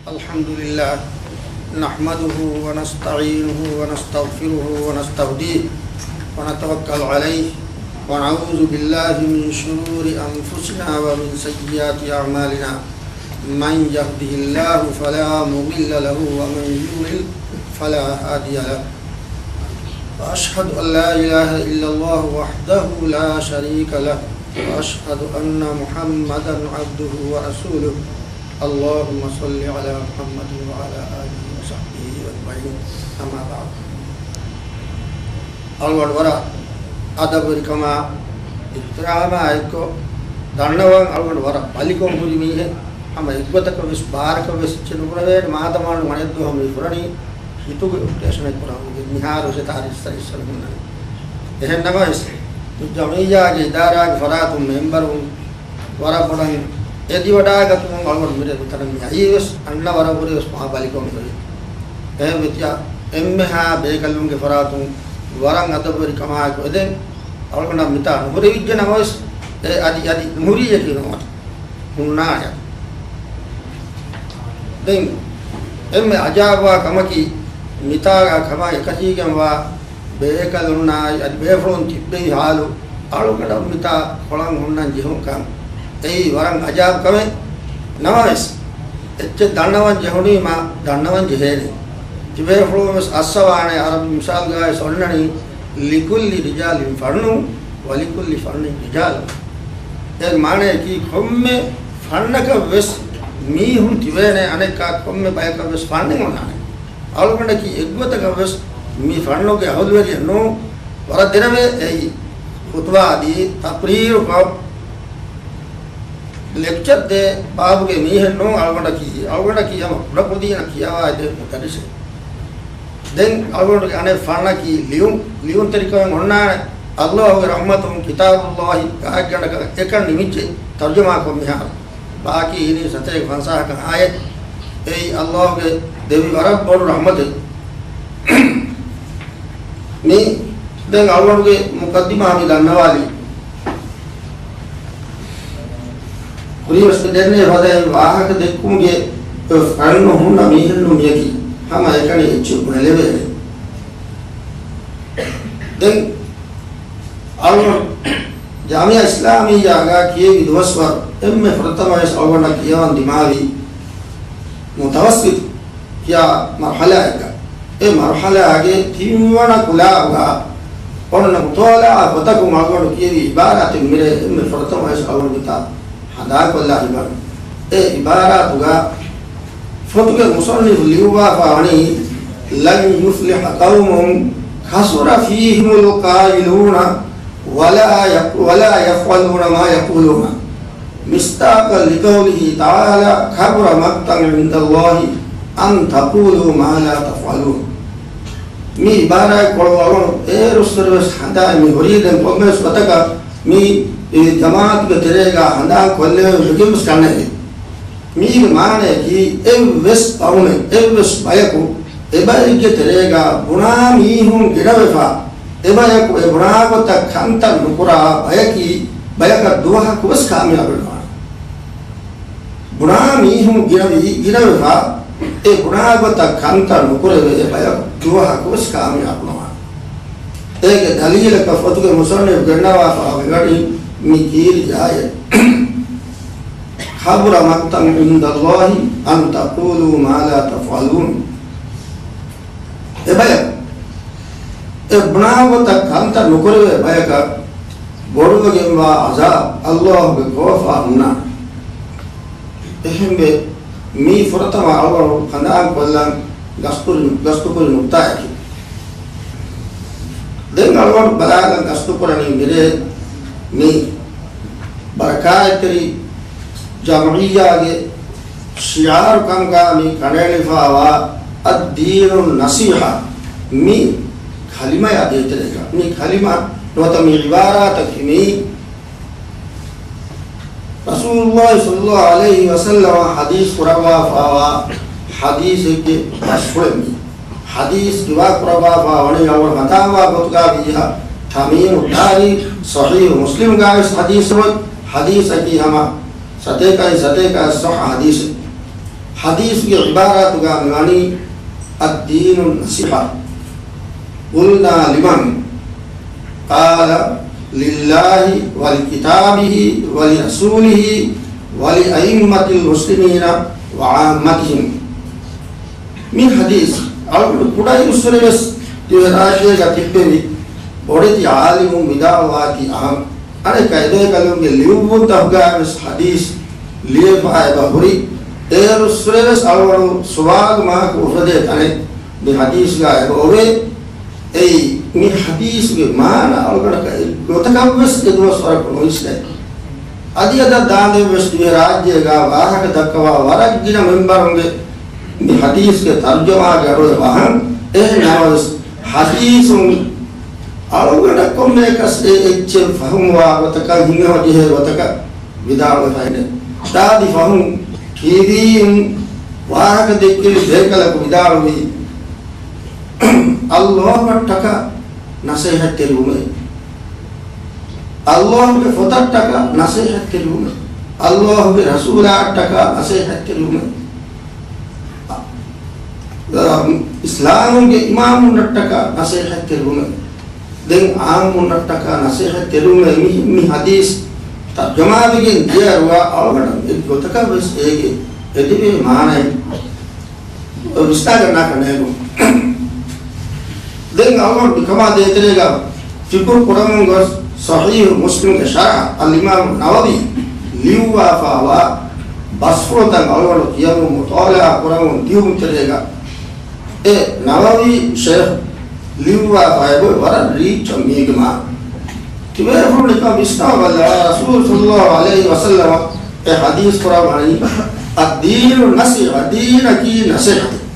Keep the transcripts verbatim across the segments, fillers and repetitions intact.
الحمد لله، نحمده ونستعينه ونستغفره ونستهديه ونتوكل عليه، ونعوذ بالله من شرور أنفسنا ومن سيئات أعمالنا. من يهده الله فلا مضل له ومن يضلل فلا هادي له. وأشهد أن لا إله إلا الله وحده لا شريك له، وأشهد أن محمدا عبده ورسوله. اللهم صل على محمد وعلى آله وصحبه أجمعين. أما بعد. އަޅުގަނޑު ވަރަށް އަދަބުވެރިކަމާ، އިޙްތިރާމާ އެއްކޮށް ދަންނަވަން، އަޅުގަނޑު ވަރަށް ބަލިކޮށް ހުރި މީހެއް. ހަމަ އެއްގޮތަކަށް ވެސް ބާރަކަށް ވެސް އެއްޗެއް ނުކުރެވޭނެ. މާދަމާ އަޅުގަނޑު އަނެއްދުވަހު މި ފުރަނީ ހިތުގެ އޮޕަރޭޝަނެއް ކުރަން. މިހާރު ވެސް ތާރީޚް ސައިސަން ހުންނަނީ. އެހެން ނަމަވެސް، މި ޖަމްޢިއްޔާގެ އިދާރާގެ ފަރާތުން މެމްބަރުން ވަރަށް ބޮޑަށް އެދިވަޑާގަތުމުން އަޅުގަނޑު މިރޭ މިތަނަށް މި އައީ ވެސް އަންނަ ވަރަށް ވުރެ ވެސް މާ ބަލިކޮށް މި އޮތީ. އެހެން ވެތިޔާ އެންމެހާ ބޭކަލުންގެ ފަރާތުން ވަރަށް އަދަބުވެރިކަމާއެކު އެދެން އަޅުގަނޑަށް މިތާ ނުހުރެވިއްޖެ ނަމަވެސް، އެ އަދި، އަދި ނުހުރީއެކޭ ނުވަތަ ހުންނާނެ. ދެން އެންމެ އަޖާބުވާ ކަމަކީ، މިތާގަ ކަމާ އެކަށީގެންވާ ބޭކަލުންނާއި އަދި ބޭފުޅުން ތިއްބެވި ހާލު، އަޅުގަނޑަށް މިތާ ކޮޅަށް ހުންނަން ޖެހުންކަން. އެއީ ވަރަށް އަޖާބު ކަމެއް. ނަމަވެސް، އެއްޗެއް ދަންނަވަން ޖެހުނީމާ، ދަންނަވަން ޖެހޭނެ. ތިބޭފުޅުން ވެސް އައްސަވާނެ، އަރަބި މިސާލުގައި އޮންނަނީ، لكل رجال فن ولكل فن رجال. އޭގެ މާނަޔަކީ، ކޮންމެ ފަންނަކަށް ވެސް މީހުން ތިބޭނެ، އަނެއްކާ ކޮންމެ ބަޔަކަށް ވެސް ފަންނެއް އޮންނާނެ. އަޅުގަނޑަކީ އެއްގޮތަކަށް ވެސް މި ފަންނުގެ އަހުލުވެރިއެއް ނޫން. ވަރަށް ދެރަވެ އެއީ ޚުތުބާ ދީ، ތަޤްރީރުކޮށް، ލެކްޗަރ ދޭ ބާބުގެ މީހެއް ނޫން. އަޅުގަނޑަކީ، އަޅުގަނޑަކީ ހަމަ ކުޑަކުދީނަށް ކިޔަވާ ދޭ މުދައްރިސެއް. ދެން އަޅުގަނޑުގެ އަނެއް ފަންނަކީ ލިޔުން، ލިޔުންތެރިކަމެއް އޮންނާނެ. ﷲގެ ރަޙްމަތުން ކިތާބުﷲ ގާތްގަނޑަކަށް އެކަން ނިމިއްޖެ ތަރުޖަމާކޮށް މިހާރު. ބާކީ އިނީ ސަތޭކަ ފަންސާހަކަށް އާޔަތް. އެއީ ﷲގެ ދެވި ވަރަށް ބޮޑު ރަޙްމަތެއް. މި ދެން އަޅުގަނޑުގެ މުޤައްދިމާ މި ދަންނަވާލީ. ކުރިޔަސް ދެންނެ ހޯދައި ވާހަކަ ދެއްކުމުގެ ފަންނު ހުންނަ މީހެއްނު މިޔަކީ. ހަމަ އެކަނި އެއްޗެއް ބުނެލެވޭނެ. ދެން އަޅުގަނޑު ޖާމިޢާ އިސްލާމިއްޔާގަ ކިޔެވި ދުވަސްވަރު އެންމެ ފުރަތަމަވެސް އަޅުގަނޑަށް ކިޔަވަން ދިމާވީ މުތަވައްސިޠު ކިޔާ މަރުޙަލާއެއްގަ. އެ މަރުޙަލާގެ ތިންވަނަ ކުލާބުގަ އޮންނަ މުޠާލަޢާ ގޮތަކުން އަޅުގަނޑު ކިޔެވި ޢިބާރާތެއް މިރޭ އެންމެ ފުރަތަމަވެސް އަޅުގަނޑު މިތާ ހަނދާންކޮށްލާ ހިބަން. އެ ޢިބާރާތުގަ ފޮތުގެ މުޞައްނިފު ލިޔުއްވާފަ ވަނީ، لن يفلح قوم كثر فيهم القائلون ولا يق-، ولا يفعلون ما يقولون، مصداقا لقوله تعالى، كبر مقتا عند الله أن تقولوا ما لا تفعلون. މި ޢިބާރާތް ކޮޅު އަޅުގަނޑު އޭރުއްސުރެ ވެސް ހަނދާން މި ހުރީ ދެން ކޮންމެވެސް ގޮތަކަށް މި، އެ، ޖަމާޢަތުގެ ތެރޭގަ ހަނދާން ކޮށްލެވެން ވެގެން ވެސް ކަންނޭނގެ. މީގެ މާނަޔަކީ، އެއްވެސް ޤައުމެއް، އެއްވެސް ބަޔަކު އެބައެއްގެ ތެރޭގަ ބުނާ މީހުން ގިނަވެފަ، އެބަޔަކު އެ ބުނާ ގޮތަށް ކަންތައް ނުކުރާ ބަޔަކީ، ބަޔަކަށް ދުވަހަކުވެސް ކާމިޔާބެއް ނުވާނެ. ބުނާ މީހުން ގިނަވީ، ގިނަވެފަ، އެ ބުނާ ގޮތަށް ކަންތައް ނުކުރެވޭ ބަޔަކު ދުވަހަކުވެސް ކާމިޔާބު ނުވާނެ. އޭގެ ދަލީލަކަށް ފޮތުގެ މުޞައްނިފު ގެންނަވާފަ ވެގަނީ މި ކީރި އާޔަތް. كبر مقتا عند الله أن تقولوا ما لا تفعلون. އެ ބަޔަކު އެ ބުނާ ގޮތަށް ކަންތައް ނުކުރެވޭ ބަޔަކަށް ބޮޑުވެގެންވާ ޢަޒާބު ﷲގެ ކޯފާ ހުންނާނެ. އެހެންވެ، މީ ފުރަތަމަ އަޅުގަނޑު ހަނދާން ކޮށްލަން ގަސްތު-، ގަސްތުކުރި ނުކްތާއަކީ. ދެން އަޅުގަނޑު ބަލާލަން ގަސްތުކުރަނީ މިރޭ މި ބަރަކާތްތެރި ޖަމްޢިއްޔާގެ ޝިޢާރު ކަމުގަ މި ކަނޑައެޅިފައިވާ الدين النصيحة މި ކަލިމަޔާ ދޭތެރޭގަ، މި ކަލިމަ ނުވަތަ މި ޢިބާރާތަކީ މީ ރަސޫލުﷲ ޞައްލަﷲ ޢަލައިހި ވަސައްލަމަ ޙަދީޘް ކުރައްވާފައިވާ ޙަދީޘެއްގެ ބަސްފުޅެއް މީ. ޙަދީޘް ރިވާ ކުރައްވާފަ ވަނީ އަޅުގަނޑު ހަނދާންވާ ގޮތުގަ ވިއްޔާ، ތަމީމުއްދާރީ ޞަޙީޙު މުސްލިމްގައިވެސް ޙަދީޘް ރިވާ، ޙަދީޘަކީ ހަމަ ސަތޭކައިން ސަތޭކައަށް ޞައްޙަ ޙަދީޘެއް. ޙަދީޘުގެ ޢިބާރާތުގަ މިވަނީ، الدين النصيحة. قلنا لمن؟ قال، لله ولكتابه ولرسوله ولأئمة المسلمين وعامتهم. މި ޙަދީޘް އަޅުގަނޑު ކުޑައިރުއްސުރެވެސް ދިވެހިރާއްޖޭގަ ތިއްބެވި ބޮޑެތި ޢާލިމުން ވިދާޅުވާތީ އަހަން. އަނެއްކާ އެބޭކަލުންގެ ލިޔުއްވުންތަކުގައިވެސް ޙަދީޘް ލިޔެފަ އެބަ ހުރި. އޭރުއްސުރެވެސް އަޅުގަނޑު ސުވާލު މާކު އުފެދޭ ތަނެއް މި ޙަދީޘްގަ އެބަ އޮވޭ. އެއީ، މި ޙަދީޘްގެ މާނަ އަޅުގަނޑަކަށް އެއްގޮތަކަށްވެސް އެދުވަސްވަރަކު ނުއިސްނޭ. އަދި އަދަށް ދާނދެން ވެސް ދިވެހިރާއްޖޭގަ ވާހަކަ ދައްކަވާ ވަރަށް ގިނަ މެމްބަރުންގެ މި ޙަދީޘްގެ ތަރުޖަމާގެ އަޑު އެބަ އަހަން. އެހެން ނަމަވެސް، ޙަދީޘުން އަޅުގަނޑަށް ކޮންމެއަކަސް އެ އެއްޗެއް ފަހުމުވާ ގޮތަކަށް، ހިނގަމަޖެހޭ ގޮތަކަށް ވިދާޅުވެފައިނެ. އަދި ފަހުން ޓީވީއިން ވާހަކަ ދެއްކެވި ބޭކަލަކު ވިދާޅުވީ، ﷲ އަށްޓަކާ ނަސޭހަތްތެރިވުމޭ. ﷲ ގެ ފޮތަށްޓަކާ ނަސޭހަތްތެރިވުމޭ. ﷲ ގެ ރަސޫލާއަށްޓަކާ ނަސޭހަތްތެރިވުމޭ. އަ، އިސްލާމުގެ އިމާމުންނަށްޓަކާ ނަސޭހަތްތެރިވުމޭ. ދެން އާއްމުންނަށްޓަކާ ނަސޭހަތްތެރިވުމޭ. މި، މި ޙަދީޘް ތަރުޖަމާވެގެން ދިޔައިރު އަޅުގަނޑަށް އެއްގޮތަކަށްވެސް އޭގެ އެދެވޭ މާނައެއް ވިސްނާގަންނާކަށް ނޭނގުން. ދެން އަޅުގަނޑު މިކަމާ ދޭތެރޭގަ ފިކުރު ކުރަމުން ގޮސް، ޞަޙީޙު މުސްލިމްގެ ޝަރަޙަ އަލްއިމާމު ނަވަވީ ލިޔުއްވާފައިވާ ބަސްފުޅުތައް އަޅުގަނޑު ކިޔަމުން މުޠާލަޢާ ކުރަމުން ދިޔުމުން ތެރޭގަ، އެ ނަވަވީ ޝޭޚް ލިޔުއްވާފައި އެބަ ވަރަށް ރީއްޗަށް މީގެ މާނަ. ތިބޭފުޅުން ނިކަން ވިސްނާބަލާ، ރަސޫލު ޞައްލައްލާހު ޢަލައިހި ވަސައްލަމަ އެ ޙަދީޘް ކުރައްވަނީ، الدين النصيحة، ދީނަކީ ނަސޭހަތެއް.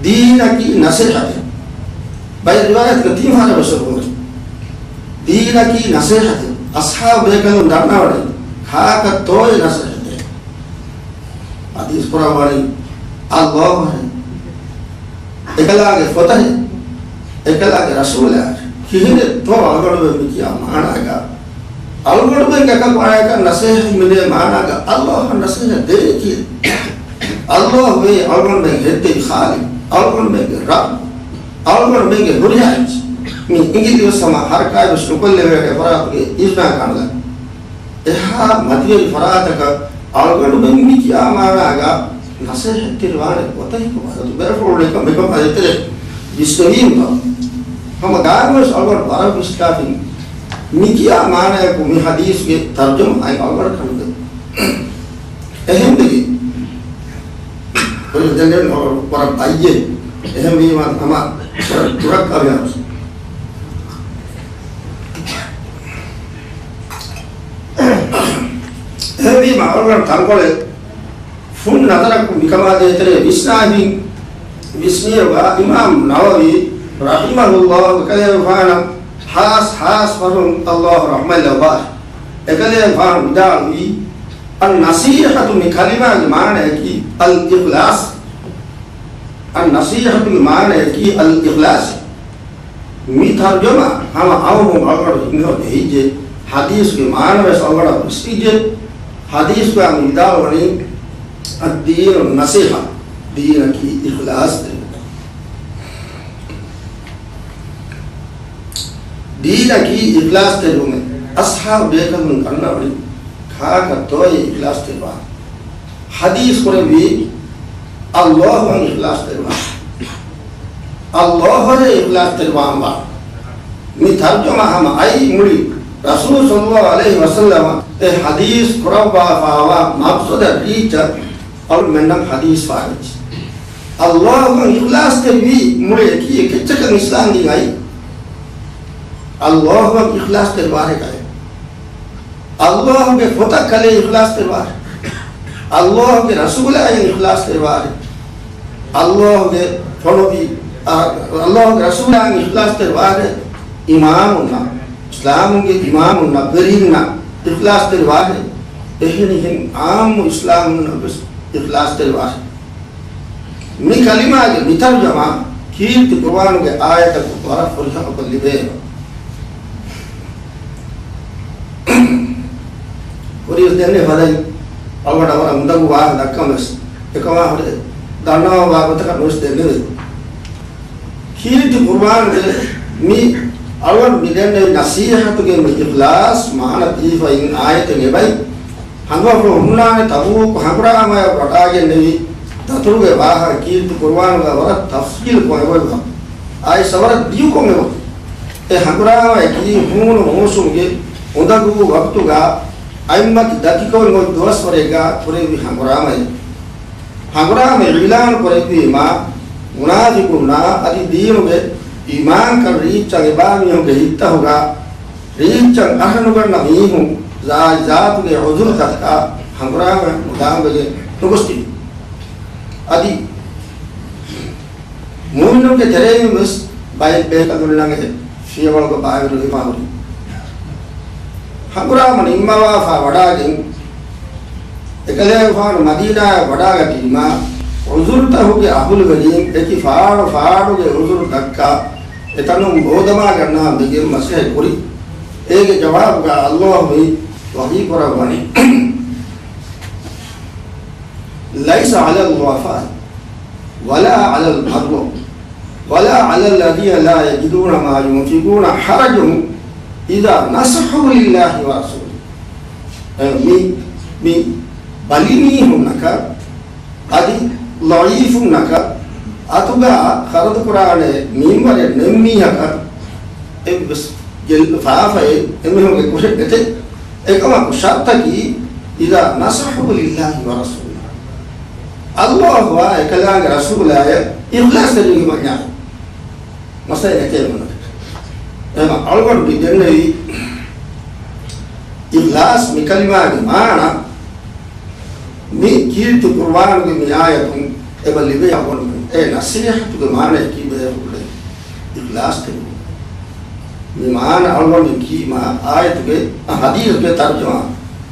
ދީނަކީ ނަސޭހަތެއް. ބައެއް ރިވާޔަތުގަ ތިން ފަހަރަށް ވެސް އެބަ ހުރޭ. ދީނަކީ ނަސޭހަތެއް. އަޞްޙާބު ބޭކަލުން ދަންނަވަނީ ކާކަށްތޯއޭ ނަސޭހަތެއް؟ ޙަދީޘް ކުރައްވަނީ ﷲ އަށެވެ. އެކަލާގެ ފޮތަށެވެ. އެކަލާގެ ރަސޫލާއަށެވެ. ކިހިނެއްތޯ އަޅުގަނޑުމެން މި ކިޔާ މާނާގަ؟ އަޅުގަނޑުމެން އެކަކު އަޅަކަށް ނަސޭހަތް މިދޭ މާނާގަ ﷲ އަށް ނަސޭހަތް ދޭ ކީއް؟ ﷲ ވޭ އަޅުގަނޑުމެން ހެއްދެވި ޚާލިޤު، އަޅުގަނޑުމެންގެ ރައްބު، އަޅުގަނޑުމެންގެ ހުރިހާ އެއްޗެއް. މި އިނގިލި ވެސް ހަމަ ހަރަކާތް ވެސް ނުކޮށްލެވޭ އެފަރާތުގެ އިޒްނާ ކަނޑުލަ. އެހާ މަތިވެރި ފަރާތަކަށް އަޅުގަނޑުމެން މި ކިޔާ މާނާގަ ނަސޭހަތްތެރިވާނެ ގޮތަކީ ކޮބާ؟ ބޭފުޅުން މިކަން އެތެރެ ވިސްނެވީމަ، ހަމަ ގާތްވެސް އަޅުގަނޑު ވަރަށް ވިސްނާފިން މި ކިޔާ މާނާއަކު މި ޙަދީޘްގެ ތަރުޖަމާއެއް އަޅުގަނޑަށް ކަނުދެން. އެހެންވެގެން އޮތް ދެން ވަރަށް ބައްޔެއް. އެހެންވީމަ ހަމަ ވަރަށް ދުރަށް އަވިޔާނުސް. އެހެންވީމަ އަޅުގަނޑު ތަންކޮޅެއް ފުން ނަޒަރަކުން މިކަމާ ދޭތެރޭ ވިސްނާހިން ވިސްނިއިރުގަ އިމާމު ނަވަވީ ރަޙިމަހުﷲ އެކަލޭގެފާނަށް ހާސް ހާސް ފަހުން ﷲ ރަޙްމަތް ލައްވާ. އެކަލޭގެފާނު ވިދާޅުވީ، އައްނަޞީޙަތު މި ކަލިމާގެ މާނަޔަކީ އަލް އިޚްލާޞް. އައްނަޞީޙަތުގެ މާނަޔަކީ އަލް އިޚްލާޞް. މި ތަރުޖަމާ ހަމަ އައުހުން އަޅުގަނޑު ހިނގަމުން އެހިއްޖެ، ޙަދީޘްގެ މާނަވެސް އަޅުގަނޑަށް ވިސްނިއްޖެ. ޙަދީޘްގައި މި ވިދާޅުވަނީ، އައްދީނު ނަޞީޙަ، ދީނަކީ އިޚްލާޞް ތެރިވުމޭ. ދީނަކީ އިޚްލާޞް ތެރިވުމޭ. އަޞްޙާބު ބޭކަލުން ދަންނަވަނީ ކާކަށްތޯއޭ އިޚްލާޞް ތެރިވާނެ؟ ޙަދީޘް ކުރެއްވީ، ﷲ އަށް އިޚްލާޞް ތެރިވާނެ. ﷲ އަށް އިޚްލާޞް ތެރިވާންވާ. މި ތަރުޖަމާ ހަމަ އައީ މުޅި ރަސޫލު ޞައްލައްލާހު ޢަލައިހި ވަސައްލަމަ އެ ޙަދީޘް ކުރައްވާފައިވާ މަޤްޞަދަށް ރީއްޗަށް އަޅުމެންނަށް ޙަދީޘް ފާހަގަވެއްޖެ. ﷲ އަށް އިޚްލާޞް ތެރިވީ މުޅި އެކީ އެކެއްޗަކަށް އިސްލާމް ދީން އައީ. ﷲ އަށް އިޚްލާޞް ތެރިވާނެ ކަލޭ. ﷲ ގެ ފޮތަށް ކަލޭ އިޚްލާޞް ތެރިވާނެ. ﷲ ގެ ރަސޫލާއަށް އިޚްލާޞް ތެރިވާނެ. ﷲ ގެ ފޮނުވި، އަ، ﷲ ގެ ރަސޫލާއަށް އިޚްލާޞް ތެރިވާނެ. އިމާމުންނަށް، އިސްލާމުގެ އިމާމުންނަށް، ވެރިންނަށް އިޚްލާޞް ތެރިވާނެ. އެހެނިހެން ޢާއްމު އިސްލާމުންނަށް ވެސް އިޚްލާޞް ތެރިވާނެ. މި ކަލިމާގެ މި ތަރުޖަމާ ކީރިތި ޤުރުއާނުގެ އާޔަތަކުން ވަރަށް ފުރިހަމަކޮށް ލިބޭ. ކުރިޔަސް ދެންނެ ފަދައިން އަޅުގަނޑަށް ވަރަށް އުނދަގޫ ވާހަކަ ދައްކަން ވެސް އެކަމާ ހުރެ ދަންނަވާ ގޮތަކަށް ނުވެސް ދެންނެވޭ. ކީރިތި ޤުރުއާނުގެ މި އަޅުގަނޑު މި ދެންނެވި ނަޞީޙަތުގެ މި އިޚްލާޞް މާނަ ދީފައިން އާޔަތެއް އެބައި ހަނދުމަފުޅު ހުންނާނެ ތަބޫކު ހަނގުރާމަޔަށް ވަޑާގެންނެވި ދަތުރުގެ ވާހަކަ ކީރިތި ޤުރުއާނުގަ ވަރަށް ތަފްޞީލުކޮށް އެބައި އާއި ސަވަރަށް ދިޔުކޮށް އެބަ. އެ ހަނގުރާމަޔަކީ ހޫނު މޫސުމުގެ އުނދަގޫ ވަގުތުގަ އަތްމަތި ދަތިކޮށް އޮތް ދުވަސްވަރެއްގަ ކުރެއްވި ހަނގުރާމައެއް. ހަނގުރާމަ އިޢުލާނު ކުރެއްވީމާ، މުނާފިޤުންނާ އަދި ދީނުގެ އީމާންކަން ރީއްޗަށް އެބާ މީހުންގެ ހިތްތަހުގަ ރީއްޗަށް އަހަނުގަންނަ މީހުން ޒާތް ޒާތުގެ ޢުޛުރު ދައްކާ ހަނގުރާމަ ނުދާންވެގެން ނުގޮސްދިނީ. އަދި މުއުމިނުންގެ ތެރެއިން ވެސް ބައެއް ބޭކަލުންނަށް އެ ފިޔަވަޅުގަ ބައިވެރިވެފަ ހުރި. ހަނގުރާމަ ނިންމަވާފަ ވަޑާގެން، އެކަލޭގެފާނު މަދީނާއަށް ވަޑާގަތީމާ، ޢުޛުރުތަހުގެ އަހުލުވެރީން އެކި ފާޑު ފާޑުގެ ޢުޛުރު ދައްކާ، އެތަނުން ބޯދަމާގަންނާން ވެގެން މަސައްކަތް ކުރި. އޭގެ ޖަވާބުގަ ﷲ މި ވަޙީ ކުރައްވަނީ. ليس على الضعفاء ولا على المرضى ولا على الذين لا يجدون ما ينفقون حرج إذا نصحوا لله ورسوله. އެ، މި، މި ބަލިމީހުންނަކަށް އަދި ޟަޢީފުންނަކަށް އަތުގަ ޚަރަދުކުރާނެ މިންވަރެއް ނެތް މީހަކަށް އެއްވެސް ގެއްލު ފާފައެއް އެމީހުންގެ ކުށެއް ނެތޭ. އެކަމަކު ޝަރުޠަކީ، إذا نصحوا لله ورسوله. ﷲ އާ އެކަލާނގެ ރަސޫލާއަށް އިޚްލާޞްތެރިވުމަށް ވަންޏާ. މައްސަލަ ނެތޭ މުންނަ. އެހެން އަޅުގަނޑު މި ދެންނެވި އިޚްލާޞް މި ކަލިމާގެ މާނަ މި ކީރިތި ޤުރުއާނުގެ މި އާޔަތުން އެބަ ލިބޭ އަޅުގަނޑުމެން. އެ ނަޞޭޙަތުގެ މާނަޔަކީ ބޭފުޅެ އިޚްލާޞްތެރިވުން. މި މާނަ އަޅުގަނޑު ކީމާ އާޔަތުގެ ޙަދީޘްގެ ތަރުޖަމާ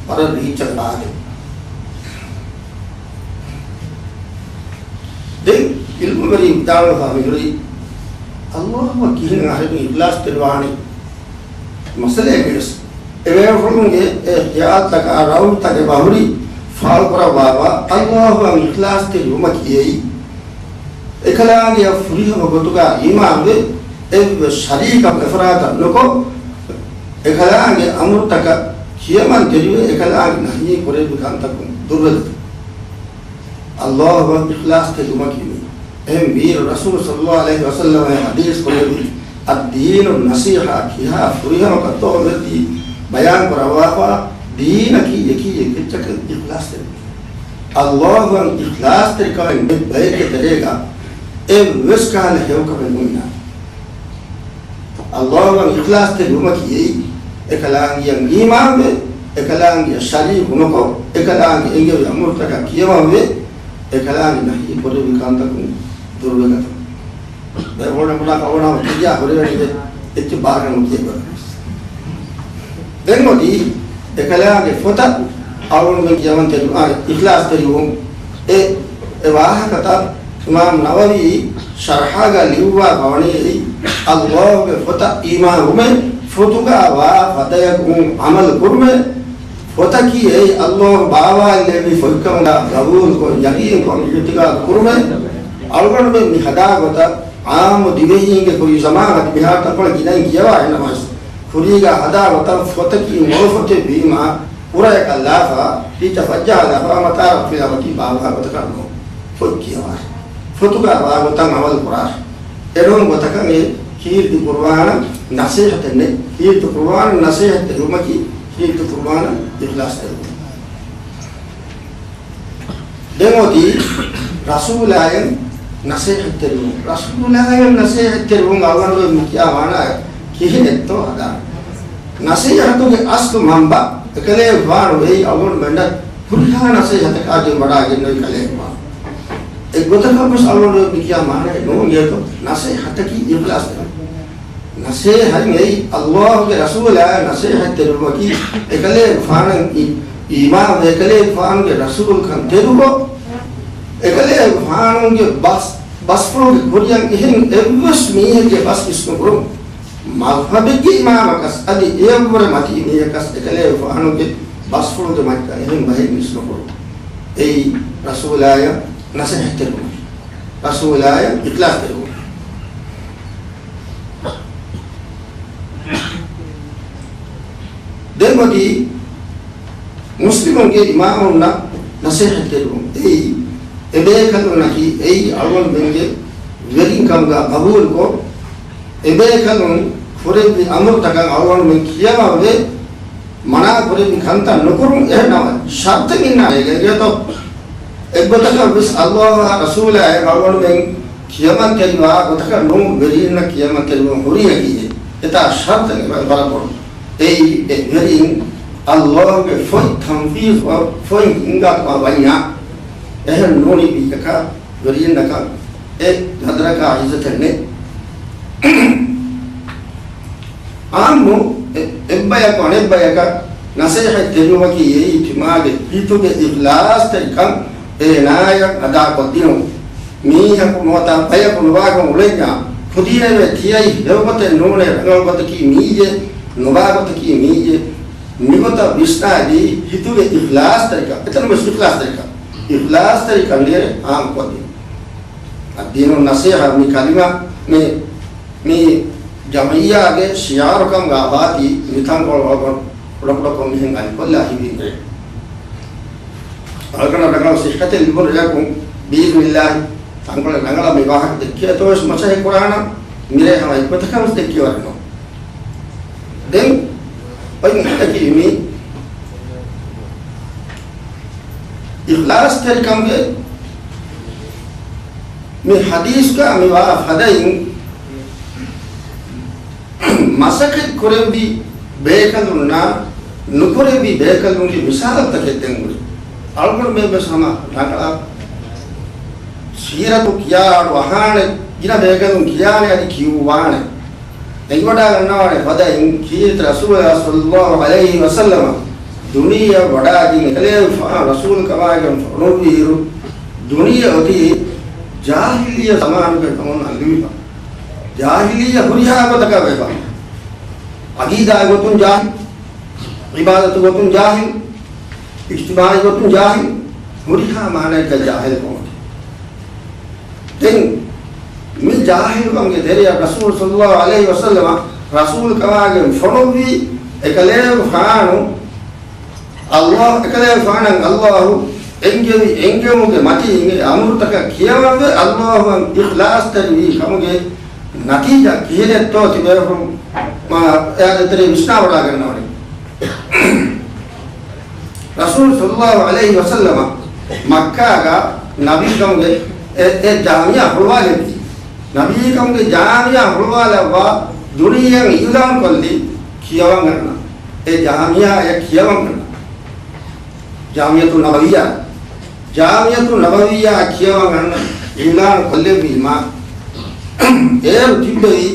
ވަރަށް ރީއްޗަށް ވާދެ. ދެން ޢިލްމުވެރިން ވިދާޅުވެފަ މިހުރީ، ﷲ އަށް ކިހިނެއް އަހަރެން އިޚްލާޞްތެރިވާނީ؟ މައްސަލައެއް ވެސް އެބޭފުޅުންގެ އެ ޚިޔާލްތަކާ ރައުތަކެއް ބަހުރި ފާޅުކުރައްވާފަ، ﷲ އަށް އިޚްލާޞްތެރިވުމަކީ އެއީ، އެކަލާނގެއަށް ފުރިހަމަ ގޮތުގަ އީމާންވެ، އެއްވެސް ޝަރީކަކު އެފަރާތަށް ނުކޮށް، އެކަލާނގެ އަމުރުތަކަށް ކިޔަމަންތެރިވެ، އެކަލާނގެ ނަހީ ކުރެއްވި ކަންތަކުން ދުރުވެލަތު. ﷲ އަށް އިޚްލާޞްތެރިވުމަކީ މި. އެހެން ވީއިރު ރަސޫލު ޞައްލައްލާހު ޢަލައިހި ވަސައްލަމަ ޙަދީޘް ކުރެއްވި، الدين النصيحة ކިހާ ފުރިހަމަކަށްތޯ މިއޮތީ ބަޔާން ކުރައްވާފަ، ދީނަކީ އެކީ އެއްޗަކަށް އިޚްލާޞްތެރިވުން. ﷲ އަށް އިޚްލާޞްތެރިކަމެއް ނެތް ބައެއްގެ ތެރޭގަ އެއްވެސް ކަހަލަ ހެޔޮކަމެއް ނުއިންނާނެ. ﷲ އަށް އިޚްލާޞްތެރިވުމަކީ އެއީ، އެކަލާނގެއަށް އީމާންވެ، އެކަލާނގެއަށް ޝަރީކު ނުކޮށް، އެކަލާނގެ އެންގެވި އަމުރުތަކަށް ކިޔަމަންވެ، އެކަލާނގެ ނަހީ ކުރެއްވި ކަންތަކުން ދުރުވެގަތުން. ބޭފުޅުންނަށް އަޅުގަނޑު ކިޔާ ހުރެވެނީ އެއްޗެއް ބާރަކަށް ނުކިޔައި ބަލަން. ދެން އޮތީ އެކަލާނގެ ފޮތަށް އަޅުގަނޑުމެން ކިޔަމަންތެރި، އާ، އިޚްލާޞްތެރިވުން. އެ، އެ ވާހަކަތައް އިމާމް ނަވަވީ ޝަރްޙާގަ ލިޔުއްވާ ވަނީ އެއީ، ﷲ ގެ ފޮތަށް އީމާންވުމެއް، ފޮތުގަ ވާ ފަދަޔަކުން ޢަމަލު ކުރުމެއް، ފޮތަކީ އެއީ ﷲ ބާވާލެއްވި ފޮތްކަމުގަ ގަބޫލުކޮށް ޔަގީންކޮށް އިޢުތިޤާދު ކުރުމެއް. އަޅުގަނޑުމެން މި ހަދާ ގޮތަށް ޢާއްމު ދިވެހީންގެ ކުރީ ޒަމާން އަދި މިހާރު ތަންކޮޅެއް ގިނައިން ކިޔަވާ އެއްނަމަވެސް، ކުރީގަ ހަދާ ގޮތަށް ފޮތަކީ މޮޅު ފޮތެއް ވީމާ، އުރަޔަކަށް ލާފަ، ރީއްޗަށް ފައްޖާ ލާފަ، މަތާރަށް ފިލާ އޮތީ ބާވާ ގޮތަކަށް ނޫން. ފޮތް ކިޔަވާ. ފޮތުގަ ވާ ގޮތަށް ޢަމަލު ކުރާ. އެނޫން ގޮތަކަށް އެ ކީރިތި ޤުރުއާނަށް ނަޞޭޙަތެއް ނެތް. ކީރިތި ޤުރުއާނަށް ނަޞޭޙަތް ދެއްވުމަކީ، ކީރިތި ޤުރުއާނަށް އިޚްލާޞް ދެއްވުން. ދެން އޮތީ ރަސޫލާއަށް ނަޞޭޙަތްތެރިވުން. ރަސޫލާއަށް ނަޞޭޙަތްތެރިވުން އަޅުގަނޑު މި ކިޔާ މާނައަށް ކިހިނެއްތޯ ހަދާނެ. ނަޞޭޙަތުގެ އަސްލު މަންބަ އެކަލޭގެފާނު އެއީ އަޅުގަނޑުމެންނަށް ހުރިހާ ނަޞޭޙަތަކާ ދެން ވަޑާގެންނެވި ކަލޭގެފާނު. އެއްގޮތަކަށް ވެސް އަޅުގަނޑު މި ކިޔާ މާނައެއް ނޫން އޭތޯ ނަޞޭޙަތަކީ އިޚްލާޞް ކުރުން. ނަޞޭޙަތް އެއީ ﷲ ގެ ރަސޫލާއަށް ނަޞޭޙަތް ދެއްވުމަކީ، އެކަލޭގެފާނަށް އީ، އީމާން، އެކަލޭގެފާނުގެ ރަސޫލުކަން ތެދުކޮށް، އެކަލޭގެފާނުގެ ބަސް، ބަސްފުޅުގެ ކުރިއަށް އެހެން އެއްވެސް މީހެއްގެ ބަސް އިސްނުކުރުން. މަޒްހަބެއްގެ އިމާމަކަސް އަދި އެއަށްވުރެ މަތީ މީހަކަސް އެކަލޭގެފާނުގެ ބަސްފުޅުގެ މައްޗަށް އެހެން ބަހެއް އިސްނުކުރުން. އެއީ ރަސޫލާޔަށް ނަސޭހަތްތެރިވުމަކީ. ރަސޫލާޔަށް އިޚްލާޞްތެރިވުން. ދެން އޮތީ މުސްލިމުންގެ އިމާމުންނަށް ނަސޭހަތްތެރިވުން. އެއީ އެބޭކަލުންނަކީ އެއީ އަޅުގަނޑުމެންގެ ވެރިން ކަމުގަ ގަބޫލުކޮށް، އެބޭކަލުން ކުރެއްވި އަމުރުތަކަށް އަޅުގަނޑުމެން ކިޔަމަންވެ، މަނާ ކުރެއްވި ކަންތައް ނުކުރުން. އެހެންނަމަ ޝަރުތެއް އިންނާނެ އޭގެ ގޮތަށް. އެއްގޮތަކަށް ވެސް ﷲ އާ ރަސޫލާއޭ އަޅުގަނޑުމެން ކިޔަމަންތެރިވާ ގޮތަކަށް ނޫން، ވެރިންނަށް ކިޔަމަންތެރިވުން ހުރިއެކީ އެތާ ޝަރުތެއް ވަރަށް ބޮޑު. އެއީ އެ ވެރިން ﷲ ގެ ފޮތް ތަންފީޒު ފޮތް ހިންގާ ވަންޏާ، އެހެން ނޫނީ ވީއަކަށް ވެރިންނަކަށް އެ ގަދަރަކާ ޢިއްޒަތެއް ނެތް. އާންމު އެ-، އެއްބަޔަކު އަނެއްބަޔަކަށް ނަސޭހަތް ދެއްވުމަކީ އެއީ ތިމާގެ ހިތުގެ އިޚްލާޞްތެރިކަން އޭނާޔަށް އަދާކޮށްދިނުން. މީހަކު ނުވަތަ ބަޔަކު ނުބާކަން އުޅެންޏާ ކުދީނެވެ. ތިޔައީ ހެޔޮގޮތެއް ނޫނޭ، ރަނގަޅު ގޮތަކީ މިއީއޭ، ނުބާ ގޮތަކީ މިއީއޭ. މިގޮތަށް ވިސްނާދީ ހިތުގެ އިޚްލާޞްތެރިކަން، އެތަނުން ވެސް އިޚްލާޞްތެރިކަން، އިޚްލާޞްތެރިކަން ނޭރެ އާންމުކޮށްދިނުން. އައްދީނު ނަޞީޙަ މި ކަލިމާ މި، މި ޖަމްޢިއްޔާގެ ޝިޢާރު ކަމުގަ ވާތީ މި ތަންކޮޅު ކުޑަކުޑަކޮށް މިހެން އަލިފު ބޮއްލާ ހިވީން. އަޅުގަނޑަށް ރަނގަޅު ޞިއްޙަތެއް ލިބުނު ރެއަކުން ބިއިޛްނިއްލާހި ތަންކޮޅެއް ރަނގަޅަށް މި ވާހަކަ ދެއްކޭތޯ ވެސް މަސައްކަތް ކުރާނަން. މިރޭ ހަމަ އެއްގޮތަކަށް ވެސް ދެއްކިވަރެއް ނޫން. ދެން އޮތް މި އިޚްލާޞްތެރިކަމުގެ މި ޙަދީޘްގަ މި ވާ ފަދައިން މަސައްކަތް ކުރެއްވި ބޭކަލުންނާ ނުކުރެއްވި ބޭކަލުންގެ މިސާލުތަކެއް ދެން ހުރި. އަޅުގަނޑުމެން ވެސް ހަމަ ރަނގަޅަށް ސީރަތު ކިޔާ އަޑު އަހާނެ، ގިނަ ބޭކަލުން ކިޔާނެ އަދި ކިޔުއްވާނެ. އެނގިވަޑާގަންނަވާނެ ފަދައިން ކީރިތި ރަސޫލާ ޞައްލައްލާހު ޢަލައިހި ވަސައްލަމަ ދުނިޔެއަށް ވަޑާގެން އެކަލޭގެފާނު ރަސޫލު ކަމާގެން ފޮނުއްވިއިރު، ދުނިޔެ އޮތީ ޖާހިލިއްޔަ ޒަމާނުގެ ކަމުން އައްލުވިފަ. ޖާހިލިއްޔަ ހުރިހާ ގޮތަކަށް ވެފަ. ޢަގީދާގެ ގޮތުން ޖާހިލް، ޢިބާދަތު ގޮތުން ޖާހިލް، އިޖްތިމާޢީ ގޮތުން ޖާހިލް، ހުރިހާ މާނައެއްގަ ޖާހިލް ކަމަކީ. ދެން މި ޖާހިލުކަމުގެ ތެރެއަށް ރަސޫލު ޞައްލައްލާހު ޢަލައިހި ވަސައްލަމަ ރަސޫލު ކަމާގެން ފޮނުއްވީ އެކަލޭގެފާނު ﷲ، އެކަލޭގެފާނަށް ﷲ އެންގެވި އެންގެވުމުގެ މަތީން އެ އަމުރުތަކަށް ކިޔަވަންވެ ﷲ އަށް އިޚްލާޞްތެރިވީ ކަމުގެ ނަތީޖާ ކިހިނެއްތޯ ތިބޭފުޅުން މާ އެއާދެ ތެރޭ ވިސްނާވަޑާގަންނަވަނީ. ރަސޫލު ޞައްލައްލާހު ޢަލައިހި ވަސައްލަމަ މައްކާގަ ނަބީކަމުގެ އެ، އެ ޖާމިޢާ ހުޅުވާލެއްވީ. ނަބީކަމުގެ ޖާމިޢާ ހުޅުވާލައްވާ ދުނިޔެއަށް އިޢުލާން ކޮށްލީ ކިޔަވަން އަންނަ. އެ ޖާމިޢާއަށް ކިޔަވަން އަންނަ. ޖާމިޢަތު ނަބަވިއްޔާ. ޖާމިޢަތު ނަބަވިއްޔާއަށް ކިޔަވަން އަންނަ އިޢުލާން ކޮށްލެއްވީމާ، އޭރު ތިއްބެވި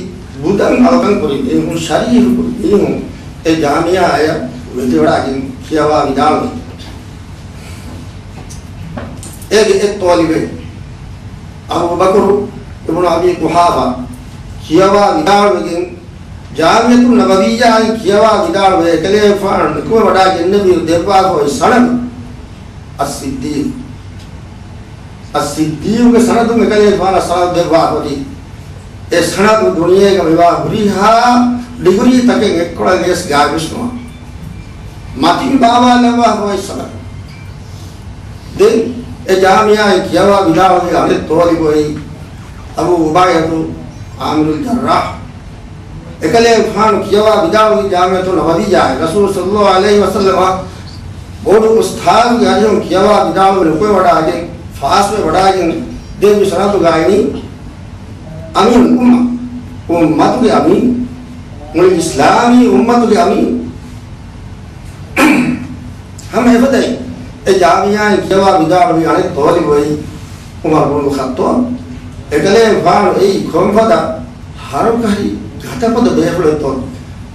ބުދަން އަޅުކަން ކުރި މީހުން، ޝަރީފު ކުރި މީހުން އެ ޖާމިޢާއަށް ވެދިވަޑާގެން ކިޔަވާ ވިދާޅުވި. އޭގެ އެއް ޠާލިބެއް އަބޫ ބަކުރު އިބްނު އަބީ ޤުޙާފާ ކިޔަވާ ވިދާޅުވެގެން، ޖާމިޢަތު ނަބަވިއްޔާއިން ކިޔަވާ ވިދާޅުވެ، އެކަލޭގެފާނު ނުކުމެވަޑާގެންނެވިއިރު ދެއްވާފައި ސަނަދު އައްޞިއްދީޤު. އައްޞިއްދީޤުގެ ސަނަދުން އެކަލޭގެފާނަށް ސަނަދު ދެއްވާފައި. އެ ސަނަދު ދުނިޔޭގަ މިވާ ހުރިހާ ޑިގްރީތަކެއް އެއްކޮޅަށް ވިޔަސް ގާތްވެސް ނުވާ. މަތިން ބާވާލައްވާފައި ސަނަދު. ދެން އެ ޖާމިޢާއިން ކިޔަވާ ވިދާޅުވި އަނެއް ޠާލިބު އެއީ އަބޫ އުބައިދަތު ޢާމިރު އަލް ޖައްރާޙް. އެކަލޭގެފާނު ކިޔަވާ ވިދާޅުވި ޖާމިޢަތު ނަބަވިއްޔާއި ރަސޫލު ޞައްލައްލާހު ޢަލައިހި ވަސައްލަމަ ބޮޑު އުސްތާޛުގެ އަރިހުން ކިޔަވާ ވިދާޅުވެ ނުކުމެވަޑާގެން ފާސްވެ ވަޑާގެން ދެއްވި ސަނަދުގައި އިނީ އަމީނުލް އުއްމަ، އުއްމަތުގެ އަމީން، މުޅި އިސްލާމީ އުއްމަތުގެ އަމީން. ހަމަ އެފަދައިން އެ ޖާމިޢާއިން ކިޔަވާ ވިދާޅުވި އަނެއް ޠާލިބު އެއީ ޢުމަރު ބުނުލް ޚައްޠާބް. އެކަލޭގެފާނު އެއީ ކޮންފަދަ ހަރުކަށި ގަދަފަދަ ބޭފުޅެއްތޯ؟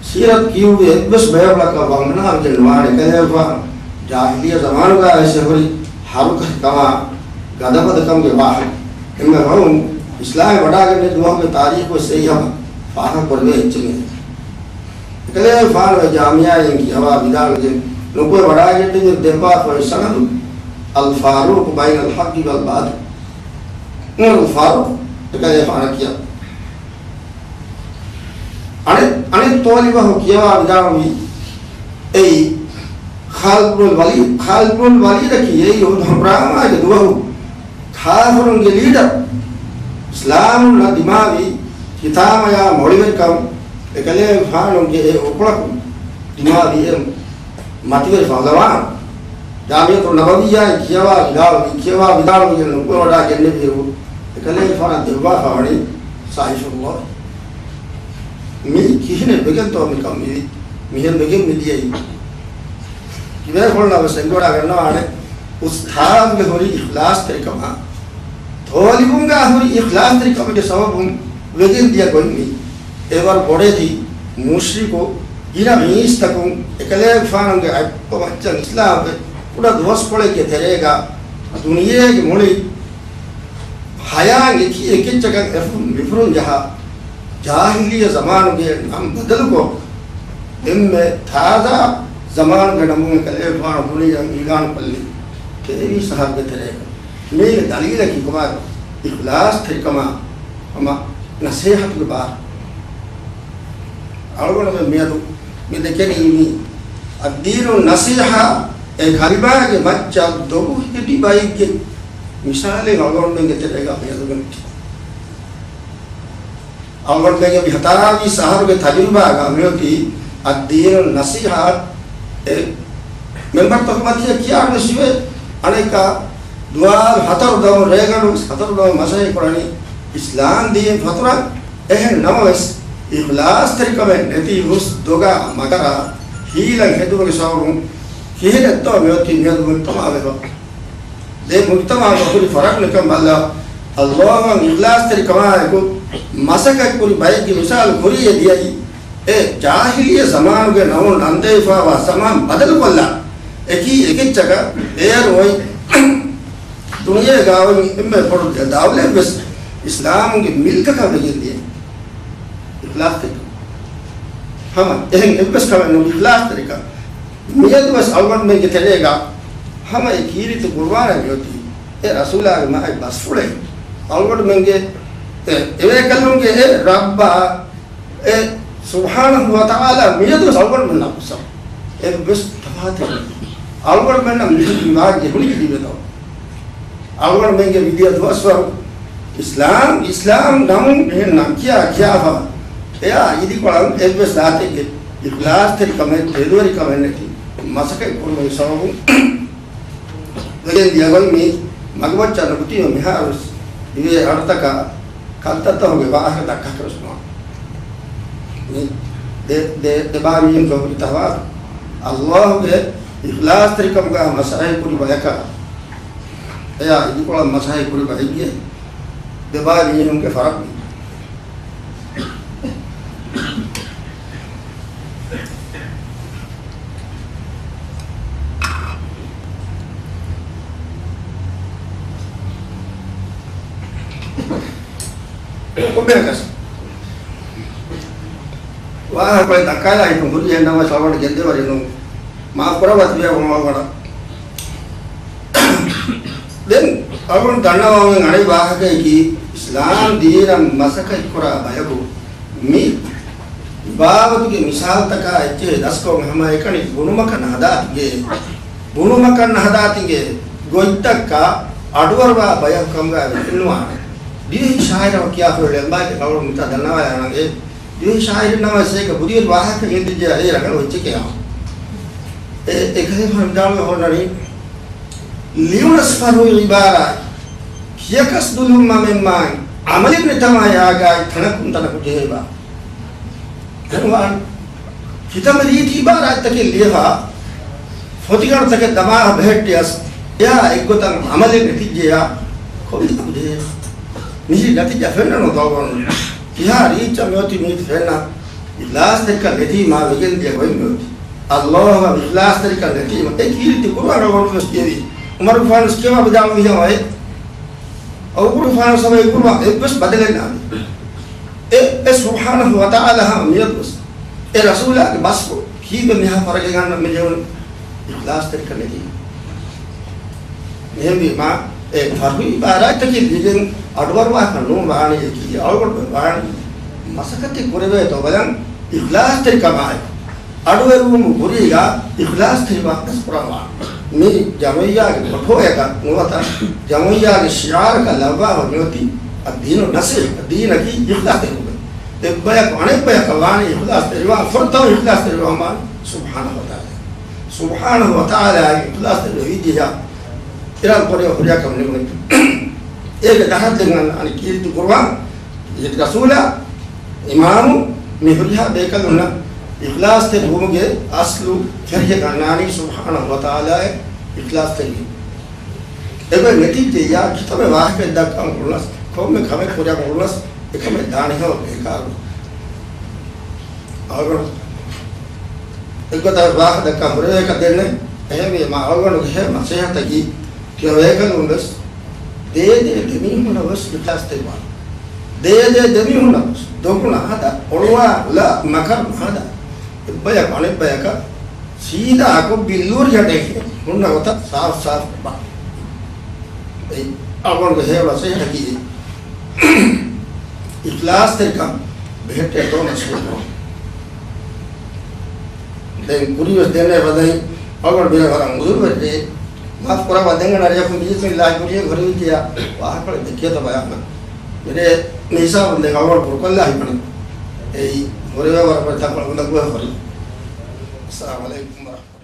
ސީރަތު ކިޔުއްވި އެއްވެސް ބޭފުޅަކަށް ވަންނާން ނުވާނެ އެކަލޭގެފާނު ޖާހިލިއްޔަ ޒަމާނުގައި ވެސް ހުރި ހަރުކަށި ކަމާ ގަދަފަދަ ކަމުގެ ވާހަކަ. އެންމެ ފަހުން އިސްލާމް ވަޑާގެންނެވި ދުވަހުގެ ތާރީޚު ވެސް އެއީ ހަމަ ފާހަގަ ކުރެވޭ އެއްޗެއް. އެކަލޭގެފާނު އެ ޖާމިޢާއިން ކިޔަވާ ވިދާޅުވެގެން ނުކުމެ ވަޑާގެންނެވިއިރު ދެއްވާފައި ސަނަދު الفاروق بين الحق والباطل. ޢުމަރު ފާރޫޤު އެކަލޭގެފާނަށް ކިޔާ. އަނެއް، އަނެއް ތޯލިބަހު ކިޔަވާ ވިދާޅުވީ، އެއީ ޚާލިދު ބުނުލް ވަލީދު، ޚާލިދު ބުނުލް ވަލީދަކީ އެއީ އުޙުދު ހަނގުރާމާގެ ދުވަހު ކާފަރުންގެ ލީޑަރު، އިސްލާމުންނަށް ދިމާވި ހިތާމަޔާ މޮޅިވެރިކަން، އެކަލޭގެފާނުގެ އެ އުކުޅަކުން ދިމާވި އެ މަތިވެރި ފަހުލަވާނު. ޖާމިޢަތު ނަބަވިއްޔާއިން ކިޔަވާ ވިދާޅުވި، ކިޔަވާ ވިދާޅުވި ނުކުޅަވަޑާ ގެންނެވިއިރު، އެކަލޭގެފާނަށް ދެއްވާފަ ވަނީ، ސައިފުﷲ، މީ ކިހިނެއް ވެގެންތޯ މިކަން މިވީ؟ މިހެން ވެގެން މިދިޔައީ. ތިބޭފުޅުންނަށް ވެސް އެނގިވަޑައިގަންނަވާނެ، އުސްތާޛުގެ ހުރި އިޚްލާޞްތެރިކަމާ، ތޯލިބުންގާ ހުރި އިޚްލާޞްތެރިކަމުގެ ސަބަބުން ވެގެން ދިޔަ ގޮތް މީ. އެވަރު ބޮޑެތި މުޝްރިކު ގިނަ މީސްތަކުން އެކަލޭގެފާނުގެ އަތްޕަ މައްޗަށް އިސްލާމްވެ، ކުޑަ ދުވަސްކޮޅެއްގެ ތެރޭގަ ދުނިޔޭގެ މުޅި ހަޔާތް އެކި އެކިއެއްޗަކަށް އެފުރުން މިފުރުން ޖަހާ، ޖާހިލިއްޔަ ޒަމާނުގެ ނަން ބަދަލުކޮށް، އެންމެ ތާޒާ ޒަމާނުގެ ނަމުން އެކަލޭގެފާނު ދުނިޔެއަށް އިޢުލާނު ކޮށްލީ ތޭވީސް އަހަރުގެ ތެރޭގަ. މީގެ ދަލީލަކީ ކޮބާތޯ؟ އިޚްލާޞްތެރިކަމާ ހަމަ ނަޞޭޙަތުގެ ބާރު. އަޅުގަނޑުމެން މިއަދު މި ދެކެނީ މީ الدين النصيحة އެ ކަލިމާގެ މައްޗަށް ދޮގު ހިޑި ބައެއްގެ މިސާލެއް އަޅުގަނޑުމެންގެ ތެރޭގަ މިއަދު ގެންދިޔަ. އަޅުގަނޑުމެންގެ މި ހަތާވީސް އަހަރުގެ ތަޖުރިބާގަ މިއޮތީ الدين النصيحة އެ މެމްބަރުތަކު މަތިޔަށް ކިޔާން ވެސް އިވޭ. އަނެއްކާ ދުވާލު ހަތަރު ދަމު ރޭގަނޑު ހަތަރު ދަމު މަސައްކަތް ކުރަނީ އިސްލާމް ދީން ފަތުރަށް. އެހެން ނަމަވެސް، އިޚްލާޞްތެރިކަމެއް ނެތި ހުސް ދޮގާ މަކަރާ ހީލަތް ހެދުމުގެ ސަބަބުން ކިހިނެއްތޯ މިއޮތީ މިއަދު މުޖްތަމަޢަށް ވެފަ؟ ދެ މުޖްތަމަޢަށް ހުރި ފަރަޤު ނިކަން ބަލާ، ﷲ އަށް އިޚްލާޞްތެރިކަމާއެކު މަސައްކަތް ކުރި ބައެއްގެ މިސާލު ކުރިއަށް ދިޔައީ، އެ ޖާހިލިއްޔަ ޒަމާނުގެ ނަމުން ނަންދެވިފައިވާ ޒަމާން ބަދަލުކޮށްލާ، އެކީ އެކެއްޗަކަށް އޭރު އޮތް ދުނިޔޭގަ އޮތް އެންމެ ބޮޑު ދައުލަތް ވެސް އިސްލާމުގެ މިލްކަކަށް ވެގެން ދިޔަ. އިޚްލާޞްތެރިކަން. ހަމަ އެހެން އެއްވެސް ކަމެއް ނޫން އިޚްލާޞްތެރިކަން. މިއަދު ވެސް އަޅުގަނޑުމެންގެ ތެރޭގަ ހަމަ އެ ކީރިތި ޤުރުއާނަށް މިއޮތީ އެ ރަސޫލާގެ މާތް ބަސްފުޅެއް. އަޅުގަނޑުމެންގެ އެ އެވޭކަލުންގެ އެ ރައްބާ އެ ސުބްޙާނަހޫ ވަތަޢާލާ މިއަދުވެސް އަޅުގަނޑުމެންނާ އުއްސަ އެއްވެސް ތަފާތެއް ނެތް. އަޅުގަނޑުމެންނަށް މި ވާހަކަ ހުނި ލިބޭތޯ؟ އަޅުގަނޑުމެންގެ މިދިޔަ ދުވަސްވަރު އިސްލާމް، އިސްލާމް ނަމުން މިހެން ނަން ކިޔާ ކިޔާފަ، އެއާ އިދިކޮޅަށް އެއްވެސް ޒާތެއްގެ އިޚްލާޞްތެރިކަމެއް، ތެދުވެރިކަމެއް ނެތި މަސައްކަތް ކުރުމުގެ ސަބަބުން ވެގެން ދިޔަ ގޮތް މި މަގުމައްޗަށް ނުކުތީމަ މިހާރުވެސް ދިވެހި އަޑުތަކާ ކަންތައްތަކުގެ ވާހަކަ ދައްކާކަށް ވެސް ނުވާނެ. މި ދެ، ދެ، ދެބާ މީހުން ކޮންމެ ތަފާތު ﷲ ގެ އިޚްލާޞްތެރިކަމުގަ މަސައްކަތް ކުރި ބަޔަކާ، އެޔާ އިދިކޮޅަށް މަސައްކަތް ކުރި ބައެއްގެ ދެބާ މީހުންގެ ފަރަޤު. ކޮންމެއަކަސް ވާހަކަ ދައްކާލާ ހިތުން ހުރި އެހެން ނަމަ ސަވަން ގެންދެވަރި ނޫން. މާފު ކުރައްވާ ތިބޭފުޅުން ވަރަށް. ދެން އަޅުގަނޑު ދަންނަވަމުން އަނެއް ވާހަކައަކީ، އިސްލާމް ދީނަށް މަސައްކަތް ކުރާ ބަޔަކު މި ބާވަތުގެ މިސާލުތަކާ އެއްޗެހި ދަސްކޮށް ހަމައެކަނި ބުނުމަކަށް ނަހަދާތިގެ، ބުނުމަކަށް ނަހަދާތިގެ ގޮތްތަކަށް އަޑުއަރުވާ ބަޔަކު ކަމުގައި ފެންނުވާނެ. ދިވެހި ޝާއިރަކު ކިޔާފައި އެނބާކެ ކަޅު މިތާ ދަންނަވާލާނަނގެ. ދިވެހި ޝާއިރެއް ނަމަ ސޭކަ ބުދިވެރި ވާހަކަ ގެންދިއްޖެ އޭ ރަނގަޅު އެއްޗެކޭ ހަމަ. އެ، އެކަލޭފާނު ވިދާޅުވެ ހޯންނަނީ، ލިޔުނަސް ފަރުވި އިބާރާތް، ކިޔަކަސް ދުލުން މަމެންމާއި، އަމަލެއް ނެތަމާ އާގާއި ތަނަކުން ތަނަކު ޖެހޭބާ. ދެންވާން ކިތަންމެ ރީތި އިބާރާތްތަކެއް ލިޔެފާ، ފޮތިގަނޑުތަކެއް ދަމާ ބެހެއްޓިޔަސް، އެއާ އެއްގޮތަށް އަމަލެއް ނެތިއްޖެޔާ، ކޮބި ތަނަކު ޖެހޭ. މިހިރީ ނަތީޖާ ފެންނަން ދޯބޯނު. ކިހާ ރީއްޗަށް މިއޮތީ މީތި ފެންނަ އިޚްލާޞްތެރިކަން ނެތީމާ ވެގެން ދިޔަ ގޮތް މިއޮތީ. ﷲ އަށް އިޚްލާޞްތެރިކަން ނެތީމަ. އެ ކީރިތި ޤުރުއާން އަޅުގަނޑު ވެސް ކިޔެވި. ޢުމަރުގެފާނު ވެސް ކިޔަވާ ވިދާޅުވި ހަމަ އެ. އަބޫބަކުރުގެފާނު ވެސް ހަމަ އެ ޤުރުއާން އެއްވެސް ބަދަލެއް ނާންނާނެ. އެ، އެ ސުބްޙާނަހޫ ވަތަޢާލާ ހަމަ މިއަދު ވެސް އެ ރަސޫލާގެ ބަސްފުޅު ކީއްވެ މިހާ ފަރަގެއް ގަންނަ މި ޖެހުނު އިޚްލާޞްތެރިކަން ނެތީ. އެހެންވީމާ، އެ ފަރުހި އިބާރާތްތަކެއް ލިބެން އަޑުއަރުވާކަށް ނޫން ވާނީ، އެކީ އަޅުގަނޑުމެން ވާނީ މަސައްކަތެއް ކުރެވޭތޯ ބަލަން އިޚްލާޞްތެރިކަމާއެކު. އަޑުއެޅުވުމުގެ ކުރީގަ އިޚްލާޞްތެރިވާ ވެސް ކުރަންވާނެ. މި ޖަމުޢިއްޔާގެ މޮޓޯއަކަށް ނުވަތަ ޖަމުޢިއްޔާގެ ޝިޢާރަކަށް ލައްވާފަ މިއޮތީ އައްދީނު ނަޞީޙަ، ދީނަކީ އިޚްލާޞްތެރިވުމޭ. އެއްބަޔަކު އަނެއްބަޔަކަށް ވާނީ އިޚްލާޞްތެރިވާން، ފުރަތަމަ އިޚްލާޞްތެރިވާން ވާނީ ސުބްޙާނަހޫ ވަތަޢާލާ. ސުބްޙާނަހޫ ވަތަޢާލާ އިޚްލާޞްތެރިވެވިއްޖެޔާ، އިރާދަކުރެއްވިޔާ ހުރިހާ ކަމެއް ނުވޭ. އޭގެ ދަށަށް ދެން އަންނަ އަނެއް ކީރިތި ޤުރުއާން، ރަސޫލާ، އިމާމު، މި ހުރިހާ ބޭކަލުންނަށް އިޚްލާޞްތެރި ވުމުގެ އަޞްލު ފެށިގަންނާނީ ސުބްޙާނަހޫ ވަތަޢާލާއަށް އިޚްލާޞްތެރިވެ. އެބަ ނެތިއްޖެއްޔާ ކިތައްމެ ވާހަކައެއް ދައްކަން އުޅުނަސް، ކޮންމެ ކަމެއް ކުރިޔަށް އުޅުނަސް، އެކަމެއް ދާނެ ހަމަ ބޭކާރު. އަޅުގަނޑު އެއްގޮތަށް ވާހަކަ ދައްކަން ހުރެވޭކަށް ދެންނެވި. އެހެންވީމާ އަޅުގަނޑުގެ ހެޔޮ ނަޞޭޙަތަކީ، ތިޔަބޭކަލުން ވެސް ދޭދޭ ދެމީހުންނަށް ވެސް އިޚްލާޞްތެރިވާން. ދޭދޭ ދެމީހުންނަށް ވެސް ދޮގު ނަހަދާ، އޮޅުވާލާ މަކަރު ނަހަދާ، އެއްބަޔަކު އަނެއްބަޔަކަށް ސީދާކޮށް ބިއްލޫރި ހަޑޭ ހުންނަ ގޮތަށް ސާފު ސާފު ކޮށް ބަ. އެއީ އަޅުގަނޑުގެ ހެޔޮ ނަޞޭޙަތަކީ އިޚްލާޞްތެރިކަން ބެހެއްޓޭތޯ ނަޞޭޙަތް. ދެން ކުރީވެސް ދެންނެވި ފަދައިން އަޅުގަނޑު މިރޭ ވަރަށް ޢުޛުރުވެރި. މާފު ކުރައްވާ، ދެން އަނެއް ރެޔަކު ބިސްމިއްލާހި ކުރިޔަށް ހުރެވިއްޖެޔާ ވާހަކަކޮޅެއް ދެއްކިޔަތަ ބަޔާން. މިރޭ މި ހިސާބުން ދެން އަޅުގަނޑު ކުރުކޮށްލާ ހިތްވަނީ. އެއީ ހުރެވޭ ވަރަށް ބޮޑަށް ތަންކޮޅެއް އުނދަގޫވެ ހުރި. އައްސަލާމު ޢަލައިކުމް ވަރަޙްމަތުﷲ.